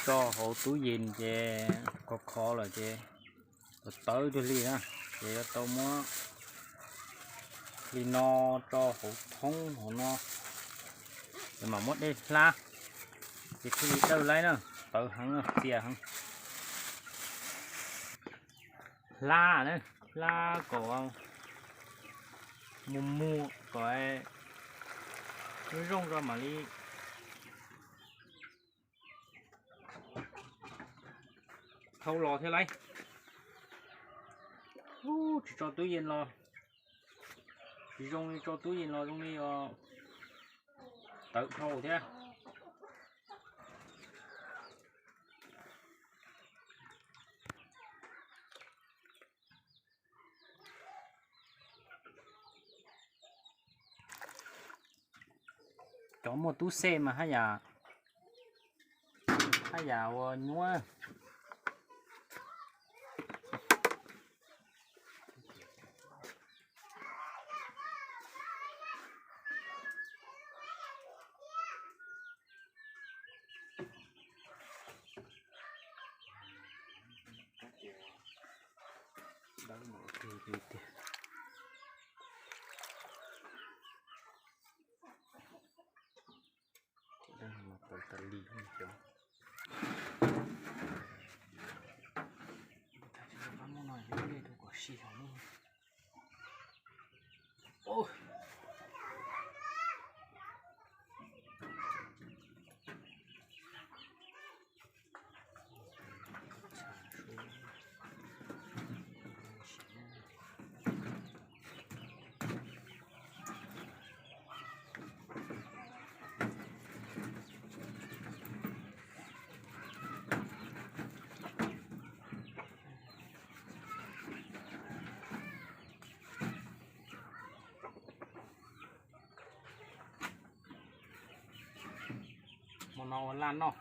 tso hauv tub yees ces khov khov lawm ces tawv tawv cuag li na, ces yuav tau muab li no tso hauv thoob hauv no, ces mam muab dej hlab, ces thiaj li dawj laib na, tawv heev txias heev. Hlab na, hlab kom muag muag kom zoo zoo rau mam li thau los thiab lauj. Tsis tso tub yees los tsis zoo li, tso tub yees los zoo li tawv dhau thiab. Cov muaj tub xej mas haj yam, haj yam ua nyuaj. Hmo no ua laj noj.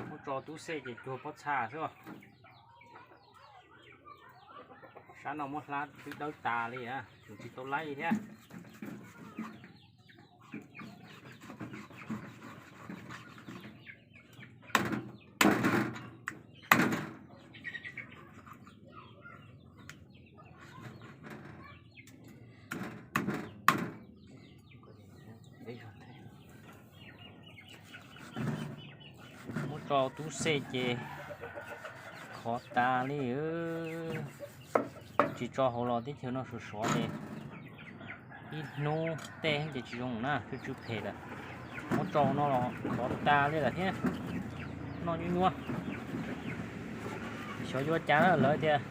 Muab tso tub xej ces cuag pob txha xwb. Sab no muab hlab twb dawb tas li, tsis tau laib thiab. Muab tso tub xej ces khov tas li. Tsis tso hauv los teb chaws no suav suav ces ib hnub tej ces tsis zoo na, tsw tsw phem lawm. Muab tso no los khov tas li lawm thiab. Noj nyuaj nyuaj. Xyov yuav cas lawv tias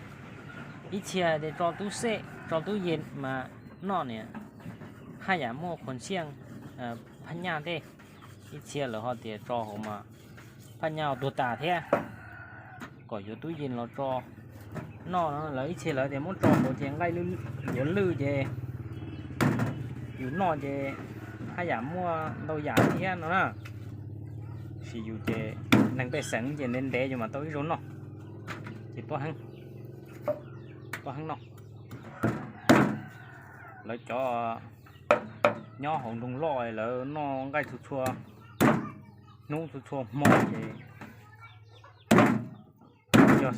ib txhia tias tso tub xej tso tub yees mas noj niam haj yam muaj khuas xiaj phab nyaj tej. Ib txhia lawv ho tias tso hauv mas phab nyaj tuag tas thiab, kom yuav tub yees los tso noj no. Lawv ib txhia lawv tias muab tso hauv ces nqaij yuav lwj ces yus noj ces haj yam muaj ntau yam thiab no na. Sis yus ces neeg pej xeem ces ntev ntev yus mam tau ib zaug noj, ces tuab heev noj. Lawv cov nyob hauv nroog loj lawv noj nqaij txhua txhua hnub txhua txhua hmo ces yog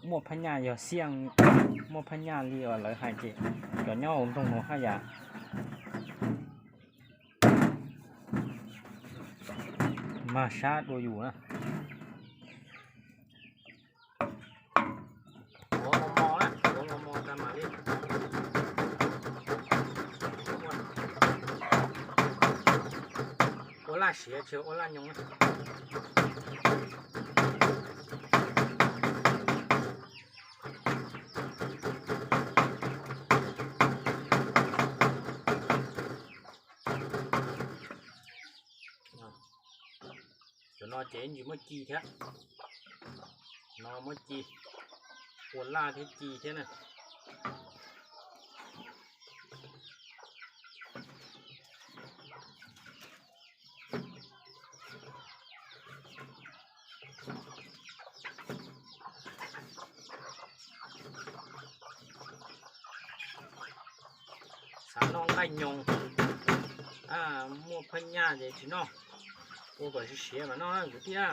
muaj phab nyaj, yog xiaj muaj phab nyaj li uas lawv hais ces cov nyob hauv nroog no haj yam mag sab dua yus na. Ua laj siav tsis ua laj nyoos. Cov no ces ntsis muab ci thiab. No muab ci, ua laj thiab ci thiab na. Xav noj nqaij nyoos. Muaj phaj nyaj ces tsis noj, ua kom siav siav mas noj na kwv tij na.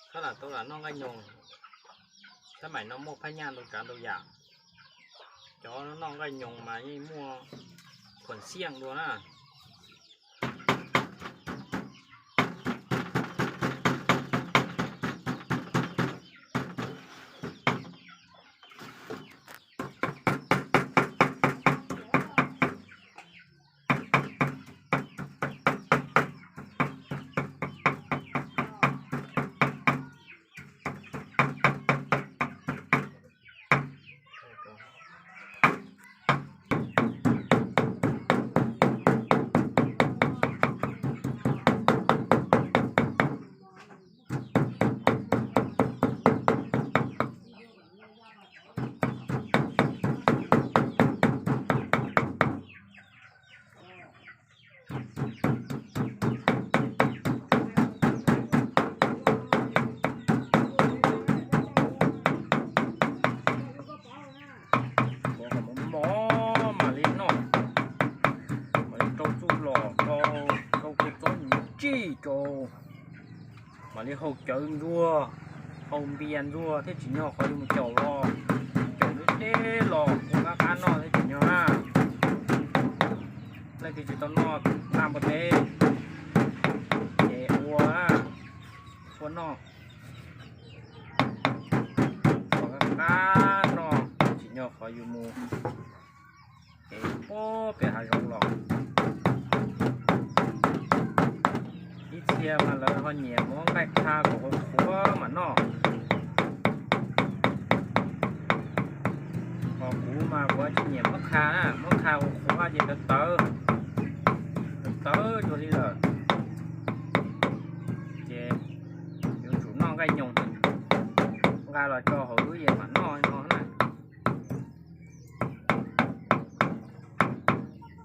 Txhob lam tau lam noj nqaij nyoos, tab maim no muaj phaj nyaj ntau tsav ntau yam. Cov noj nqaij nyoos mas yeej muaj khuam xiaj dua na. Mov mam li noj, mam li rau txuj lom rau, rau kua txob nyuj tsij rau, mam li hau cawv ntxuag, hau npias ntxuag thiab tsim nyog qhov yuav mus caum los, caum deb deb los ua qab qab noj thiab tsim nyog na. Leej twg tsis tau noj qab npua teb ces ua, ua noj, ua qab qab noj tsim nyog qhov yuav mus es puag pem hav zoov los. Ib txhia mas lawv ho nyiam muab nqaij qha kom qhuav qhuav mam noj. Ho kuv mas kuv tsis nyiam muab qha na, muab qha ua qhuav ces tawv tawv, tawv tawv dua li lawm. Ces yuav tsum noj nqaij nyoos, nqa los tso hauv lub yees mam noj no na.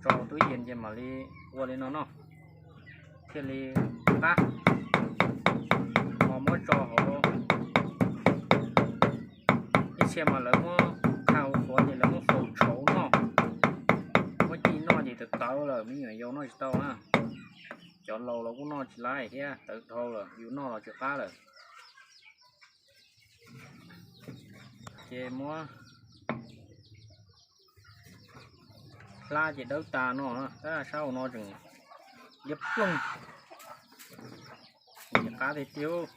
Tso hauv lub yees ces mam li ua li no noj thiaj li qab. Ho muab tso hauv, ib txhia mas lawv muab qha ua qhuav ces lawv muab faus tshauv noj, muab ci noj ces tawv tawv lawm me nyuam yaus noj tsis tau na. Cov laus los kuj noj tsis laib thiab, tawv dhau lawm yus noj los tsis qab lawm. Ces muab hlab ces dawb tas no, tab sab hauv no tseem liab ploog, qab tiag tiag.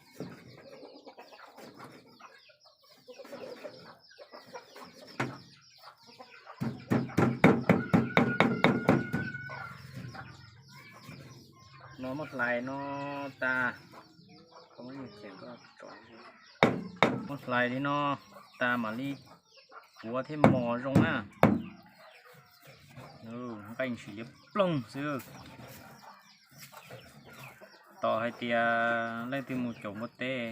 No muab hlais no tas, muab hlais li no tas mam li kuav thiab mos zoo na. Nqaij ntshis liab ploog xwb. Tos hais tias leej twg mus caum npua teb,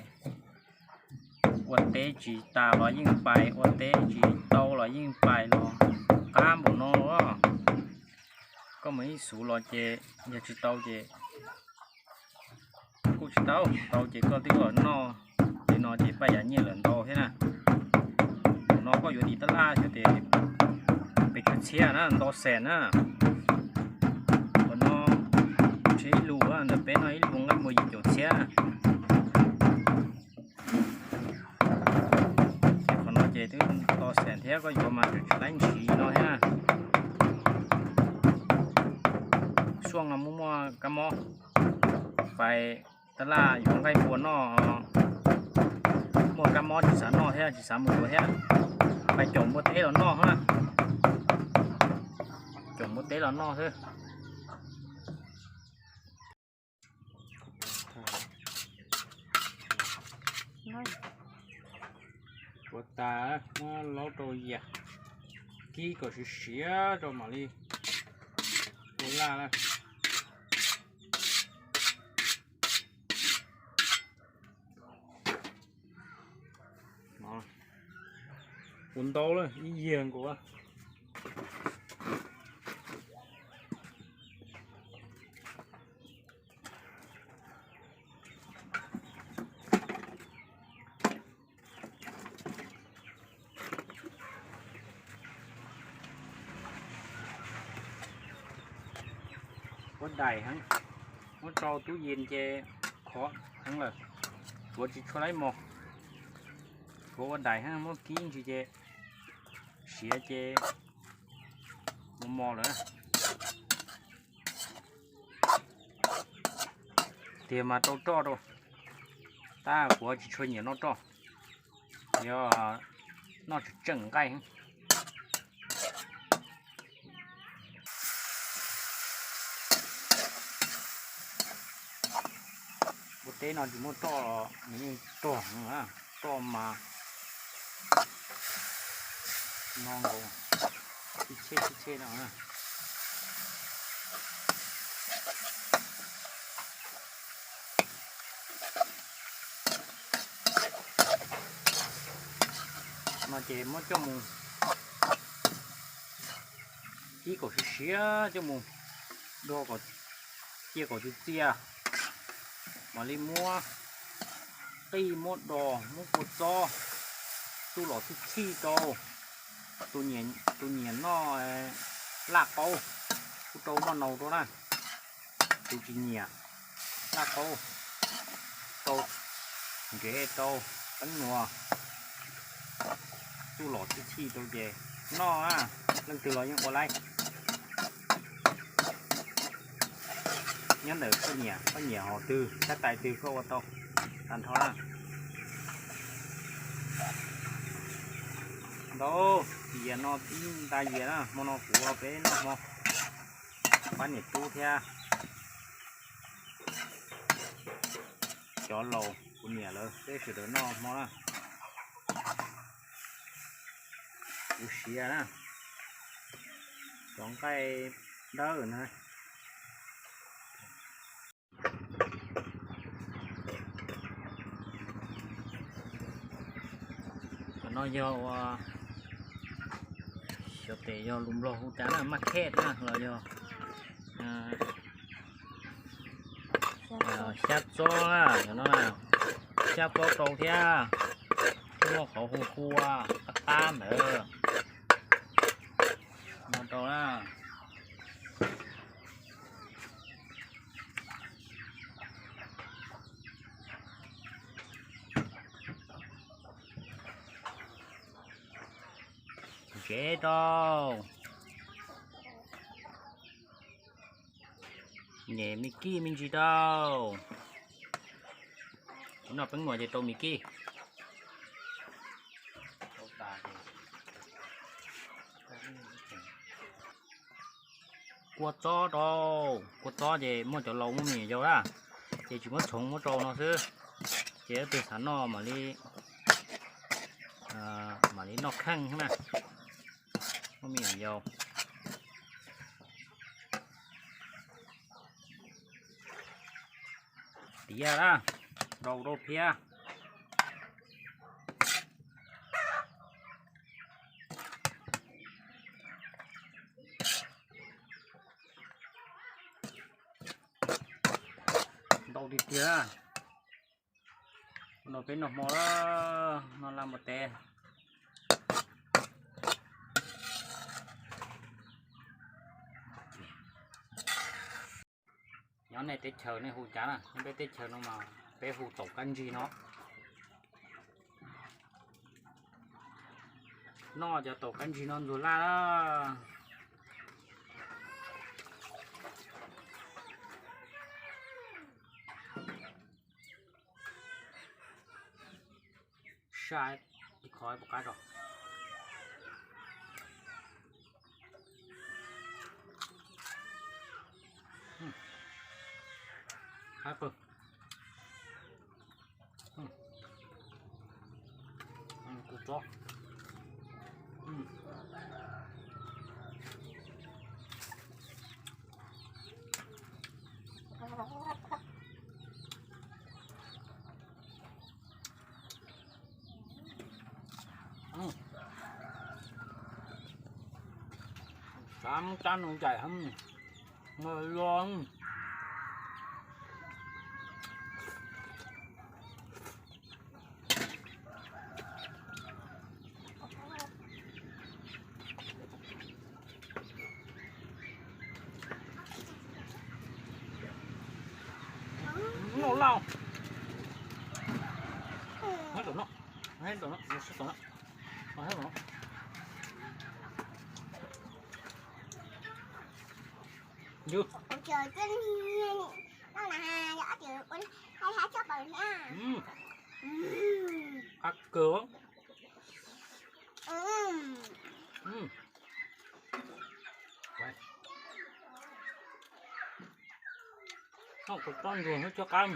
ua teb tsis tas los yeej pais, ua teb tsis tau los yeej pais los qab npaum no. Koj mus ib xuv los ces yog tsis tau ces kuj tsis tau, tau ces koj twb los noj li no ces paj yam nyiaj lawm ntau thiab na. Thaum no koj yuav dim tab laj xyov tes pes tsawg txhiab na, ntau xees na. Thaum no ntshe ib lus ntawm peb no ib lus nqaij npua yim caum txhiab. Qhov no ces twb ntau xees thiab, koj yuav mas tseem tsis laib ntshiv no thiab. Suaj no muaj muaj kab mob, pais tab laj yuav nqaij npua noj, muaj kab mob tsis xav noj thiab tsis xav mus yuav thiab, pais caum npua teb los noj na. Caum npua teb los noj xwb. Ua tas muab laub rau yias, kib kom siav siav rau mam li ua laj na. Ua ntau lawm ib yiag nkaus. Ua daim heev, muab rau tub yees ces khov heev lawm, tshuav tsis tshua laib mos. Tshuav ua daim heev, muab kib ntsis ces siav ces mos mos lawm. Tiag mas rau roj rau, tab kuv tsis tshua nyiam noj roj, yog noj tseem tseem nqaij heev. Ua teb no tsis muaj roj los nws yeej rog, roj mas no nkaus, tib cheb tib cheb no. No ces muab coj mus kib kom siav siav, coj mus do kom, cia kom txias txias, mam li muab qij, muab dos, muab kua txob, tsuj los txhij txhij rau. Tus nyiam noj laj qaub, kuj rau noj nau rau na. Tus tsis nyiam laj qaub, rau ntsev, rau teeb nuas, tsuj los txhij txhij rau ces noj na, leej twg los yeej ua laib. Nyob ntawm koj nyiam, koj nyiam hom twg, xyab tais twg koj ua tau tag nrho na. Ntau yias no ib nta yias na, hmo no kuv ua peb noj hmo, pab niam tub thiab cov laus kuv niam lawv peb sawv daws noj hmo na. Kuv siav na, cov nqaij dawb na. Qhov no yog ua, xyov tes yog lus Nplog hu cas na, maj khej na los yog xyab txob na, cov no na, xyab txob rau thiab, muaj qhov hu hu ua qab tab ntawd no rau na. Ntsev rau, nyem me kij me ntsis rau. Kuv noj peeb nuas ces rau me kij. Kua txob rau, kua txob ces muaj cov laus muaj me nyuam yaus na, ces tsis muab txhoov, muab rau no xwb, ces leej twg xav noj mam li, mam li noj kheej na, muaj me nyuam yaus. Tiav na, rau rau phiab. Ntau tiag tiag. No peb noj hmo, noj laj npua teb. Nyob nej teb chaws nej hu cas na, nyob peb teb chaws no mas peb hu taum kab ntsig no. Noj cov taum kab ntsig no ntxuag laj na. Sai ib qho ib puas qab tso. Qab pawg. Kuv tsob. Xav cab nws ncaim heev, nws los. Hab tom no, hab tom no, hab tom no, hab tom no. Yus. Qab kawg. Noj kuv tsob ntsuag hab cov qab.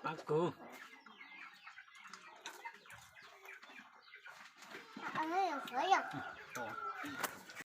Qab kawg.